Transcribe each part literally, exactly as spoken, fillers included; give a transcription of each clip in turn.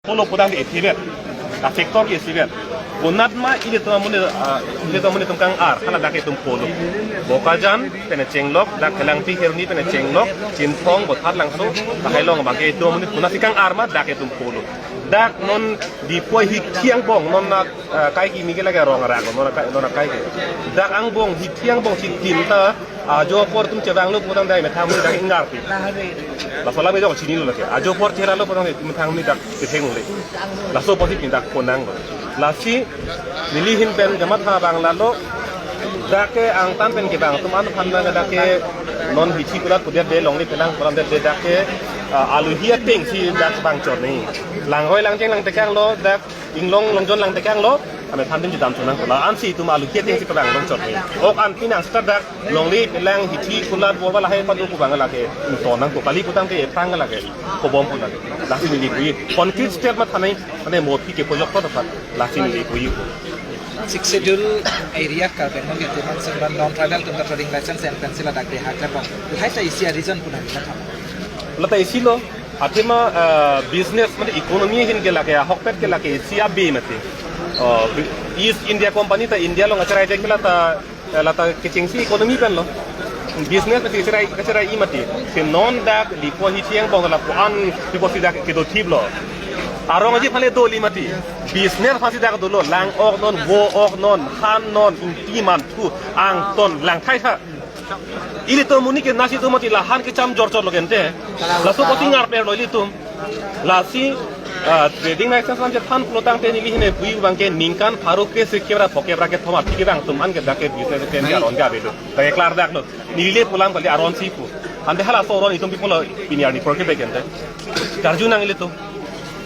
Polo putangte isi vet. A factor ke isi vet. Konat ma ilitum amonit, ah, ilitum amonit atum kang-ar, hala dak itum polo. Bokajan pen chenglok, dak Phelangpi Kheroni pen chenglok, Chinthong, Bothatlangso, lahai along abangke itum amonit konatsi kang-ar ma dak itum polo. Dak non Diphu hithi angbong, non na, ah, kai kimi ke lake rong arak, non na kai, non na kai ke. Dak angbong, hithi angbong si tin ta, ajo apor atum chevanglo putangte methang amonit dak ingarpi. Laso alam ejok chinilo lake. Ajo apor cheralo putangte methang amonit dak ketheng le. Laso apotsi pini dak ponanglo. Lasi neli ahin pen kamatha abang lalo. Dak ke angtan pen kevang atum aphan abang dak ke non hithi kulat kudet de longle pelang kulat det de dak ke, ah, aluhi atengsi dak bang chot ni. Langroi langcheng langtekanglo dak inglong longjon langtekanglo, amethang adim chedam chonang kola. Ansi itum aluhi atengsi kevang long chot ni. Ok an pinang seta dak longle pelang hithi kulat borba lahai padu kubang lake. Intonang ko kali putangte ephrang lake. Kobom pun lake. Lasi neli puji. Concrete step ma thanai, mane mo aphi ke pojok to dapat. Lasi neli puji ko. Sixth Schedule area Karbi Anglong ke teman semban non tribal atum ta trading license and pencil adak de hak terbang. Lahai ta isi a reason pun hak terbang. Lata isi lo. Athema, ah, business mane economy ahin ke lake, ahokpet ke lake, isi abe mati. Oh, East India Company ta India along acherai jek lata, eh, lata kechengsi economy pen lo. Business mati acherai, acherai-i mati. Si non dak Diphu hithi angbong lapu-an Diphu si dak kedo thip lo. Arong aji phale doli mati. Business aphansi dak dolo, lang-ok non, vo-ok non, han non, ingti manthu, angton, langthaitha. Ilitum amonit ke nasi tum ati lahan kecham jorchot lo kente. Laso apotsi ngarpler lo ilitum. Lasi, ah, trading license lam chethan pulotangte neli ahin puji abangke ningkan pharo kre-isi kre-ra phokre-ra kethom aphi kevang atum an ke dak ke business ke aron ke avelo. Dak ke klardak lo. Neli le pu alam kali aronsi pu. Ante halaso aron itum pi pulo pini arni apor ke bekente. Charjunang ilitum.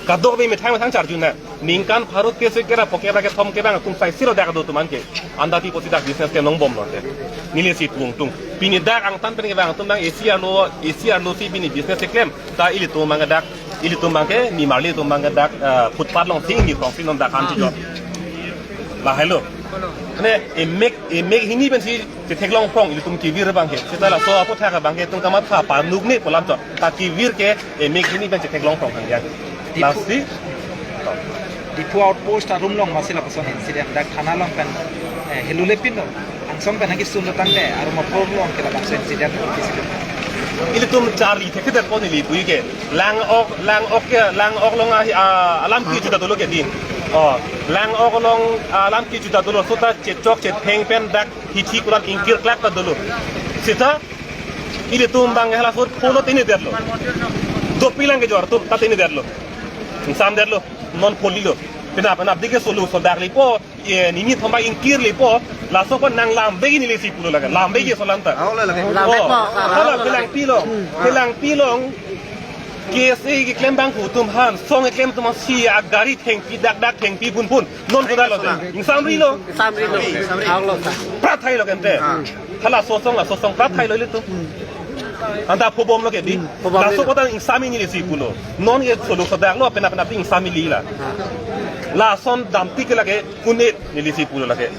Kadokave methang methang charjunang. Ningkan pharo kre-isi kre-ra phokre-ra kethom kevang atum saisi lo dak do atum an ke. Anta pi apotsi dak business ke nongbom lo te. Neli si tung tung. Pini dak angtan pen kevang atum dak isi arlo, isi arlo si pini business keklem. Ta ilitum abang dak, ilitum abangke, nimarli atum abang dak, eh, footpath along sing ni tong si non dak an si jo. Lahai lo. Ne, emek, emek hini pensi chetheklong phong ilitum kevir abangke. Seta laso aputhak abangke itum kamatha panuk ne pu alam chot. Ta kevir ke emek hini pen chetheklong phong hang ya. Diphu, lasi Diphu outpost arum along masi lapuson incident dak thana along pen, eh, helu lepin lo. Angsong pen hagi sun lo tangte arum apor along ke labangso incident lo kisi lo. Ilitum charli thekthedet pon neli puji ke. Lang-ok, lang-ok ke, lang-ok along a, a, alam kejuda dolo ke di. Oh, lang-ok along, ah, alam kejuda dolo seta chechok chetheng pen dak hithi kulat ingkir klak ta dolo. Seta ilitum abang halaso polo tenedetlo. Dopik lang kejor atum ta tenedetlo. Ingsamdetlo. Non polilo. Penap penap dik ke solo sodak lipo. Ye, nini thom abang ingkir lipo. Laso ko nang lambe neli si pulo lake. Lambe ke solam ta. Aho le lake. Lambe ko, oh, hala lambe. Phelangpi along. Hmm. Phelangpi along. K S A keklem abang pu atum han. Song keklem atum si agari thengpi dakdak thengpi phunphun. Non kodak lo. Ingsamrilo. Ingsamrilo. Ingsamri. Aho lo ta. Prat thailo kente. Ah. Halaso asong, laso asong prat thailo ilitum. Hmm. Anta phobom lo ke di. Hmm, phobom lo. Laso kota ingsam neli si pulo. Non ye solo sodak lo, penap penap ingsam neli la. Ah. Lason damtik ke lake kunit neli si pulo lake.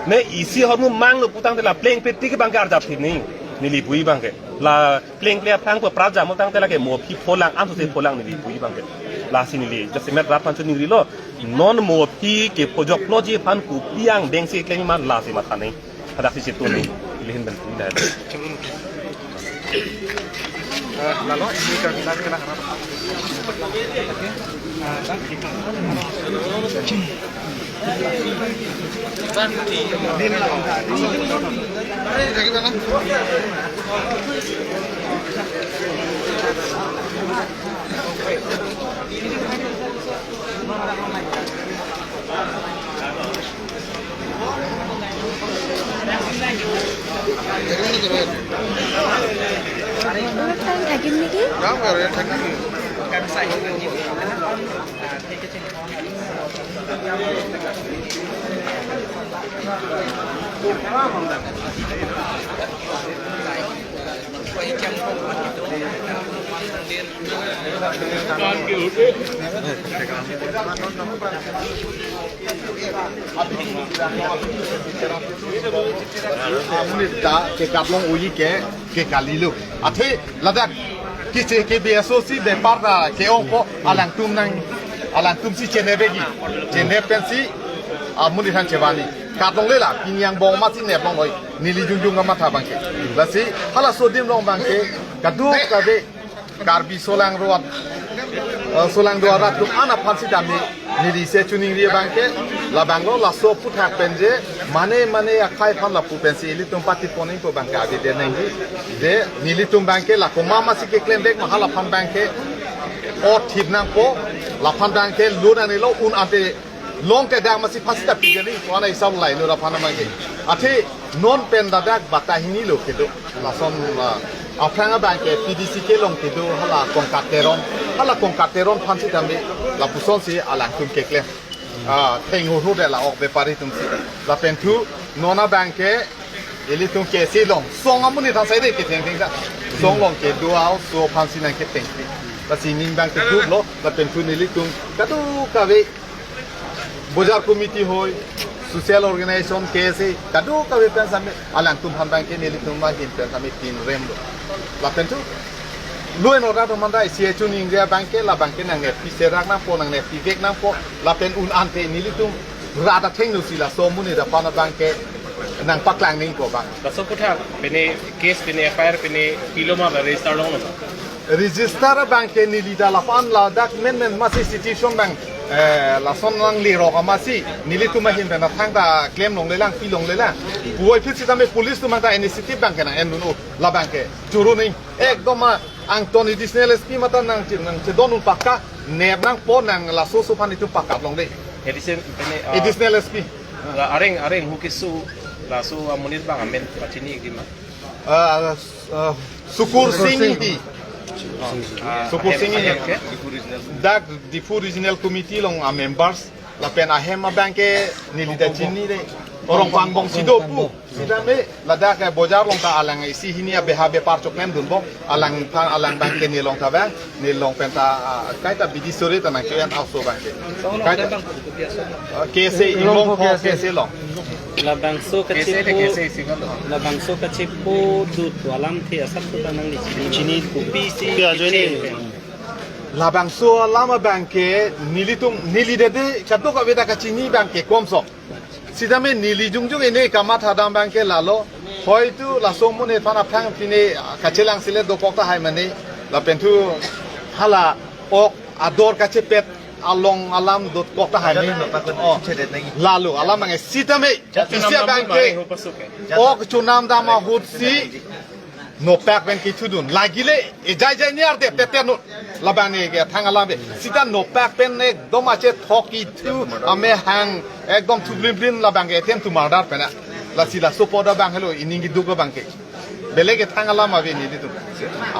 Ne isi ahormu mang lo putangte la plengpe tik abangke arjap thik ni. Neli puji abangke. La plengple aphrang pu prat jam putangte lake mo aphi pholang, ansose pholang neli puji abangke. Lasi neli jasemet rat aphan choningrilo. Non mo aphi ke pojok loji aphan kopi angdeng si klem ma lasi matha ni. Hadak si situ ni. Ilihin bantu dah. Eh, lalo, ini ke kita kena harap. Time থাকিম নেকি? Amonit ta ke kaplong uji ke ke kalilo. Athe ladak kiche ke B S O C bepar ta ke-ongpo alangtum nang Alangtum si chenebegi, chenep pensi amonit aphan chevanji. Kadongle la, pini angbong masi nep longloi, neli jongjong kamatha abangke. Lasi, halaso adim along abangke, kadokave Karbi solangdo, eh, solangdo arat atum an aphan sitame neli isi choningri abangke, labanglo laso aphuthak pen je, mane mane akhei aphan lapu pensi ilitum pati poningpo abangke ave de nangji. Je nelitum abangke la komat masi keklem vek ma hala aphan abangke, o thip nangpo, la aphan abangke lo nangnelo un ante long ke dak masi phasi ta pideri, ko ana isam lai lo la aphan abangke. Athe non pen ladak bata hini lo kedo. Lason, ah, aphrang abangke P D C kelong kedo hala Kongkat Teron. Hala Kongkat Teron aphan sitame lapusonsi alangtum keklem. Ah, theng hurhu de la ok bepari atumsi. Lapen thu non abangke ilitum K S A along song amonit aphan saide kethengtheng ta. Song along kedo a-oso aphansi nangketheng. Lasi ning abangke duk lo, lapen thu nelitum kadokave Bojar committee hoi, social organization, K S A, kadokave pen sitame, alangtum aphan abangke nelitum ahin pen sitame pinrem lo. Lapen thu, lo eno rat atum aphan ta isi choningri abangke, la abangke nangnep piserak nangpo, nangnep pivek nangpo, lapen un ante nelitum rat athengno si laso amonit aphan abangke nangpaklang nangpo abang. Laso aphuthak, pine case, pine F I R, pine pilo ma ba register longlo ma? Register abangke neli ta la aphan ladak menmen masi situation abang, eh, lason nanglerok amatsi nelitum ahin pen thangta klem longlelang, pi longlelang. Puvoiphit sitame police atum ta initiative abangke nang-en dun-o, la abangke choro nang. Ekdom ma angton additional S P mate nangche, nangchedondun pakka, nep nangpo nang laso oso aphan itum pakka longle. Addition, pine, ah, additional S P. La areng, areng hu keso, laso amonit abang amen pachini ikji ma? Ah, ah, Sukur Singh Ingti. Ah, Sukur Singh Ingti. Dak Diphu Regional Committee along a-members. Lapen ahem abangke neli ta chinine. Rongpangbong si do pu. Sitame ladak ke Bojar along ta alang isi hini abeha bepar choklem dunbom. Alang aphan, alang abangke nelong ta abang. Nelong pen ta, ah, kaita bidi sore ta nangcho-en a-oso abangke. Kaita, ah, K S A, Inglongpho K S A along. Labangso kachipo, labangso kachipo dut alamthe asap ta nangli chini. Chini. Kopisi. Ke ajoine. Labangso alam abangke nelitum, neli dede kadokave ta kachini abangke komso. Sitame neli jongjong ene kamatha dam abangke lalo. Hoitu laso amonit aphan aphrang pine kachelang sile dokok tahai mane. Lapen thu hala ok ador kachepet along alam dokok tahai mane. Lalo alam abangke sitame isi abangke ok chonam dam ahutsi nopak pen kithudun. Lagile, ejai jai niar de, tete no. Labang ne ke thang alam be. Sita nopak pen ekdom achethok kithu, amehang, ekdom thublim blim labang ke attempt to murder pen a. Lasi laso apot abang helo, ining kiduk abangke. Beleg ke thang alam ave nelitum.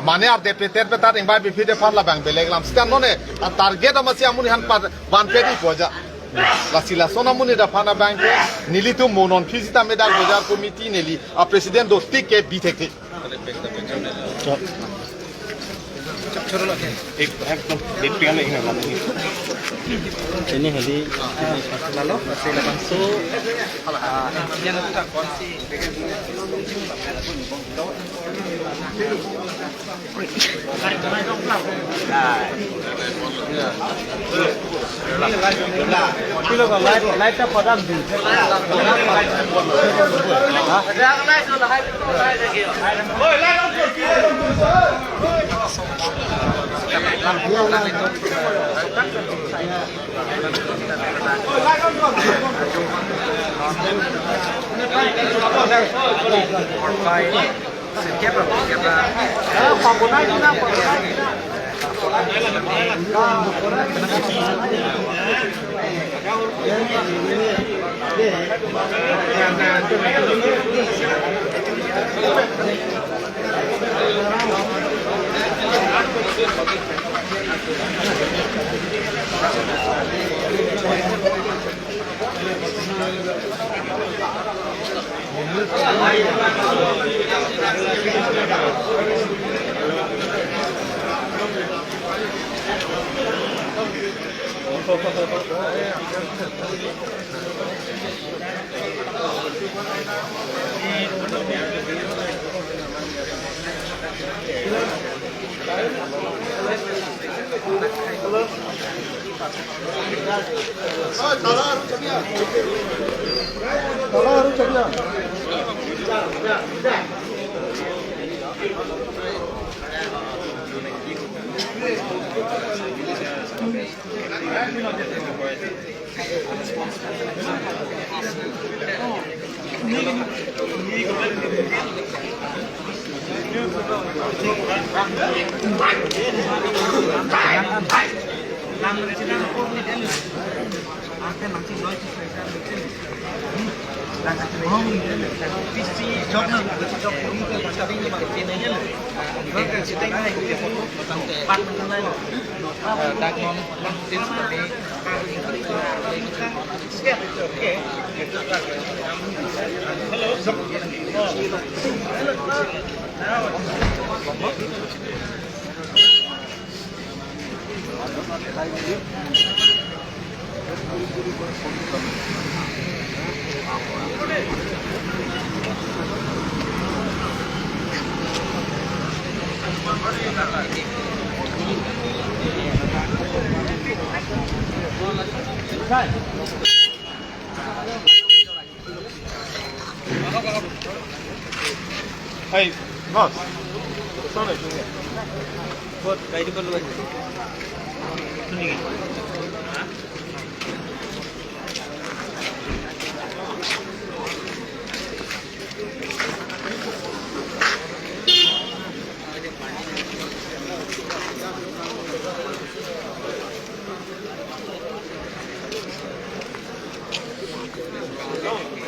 Mane ar de peter petar ingbai biphi de aphan labang beleg alam. Sita none, a target amatsi amonit aphan pat, van pedi poja. Lasi lason amonit aphan abangke, nelitum mo non phi sitame dak Bojar committee neli, a president do tik ke bi thekthek. Ini hadi. Lalo, masih langsung, ah, yang kita konsi. Hey, boss. Sorry.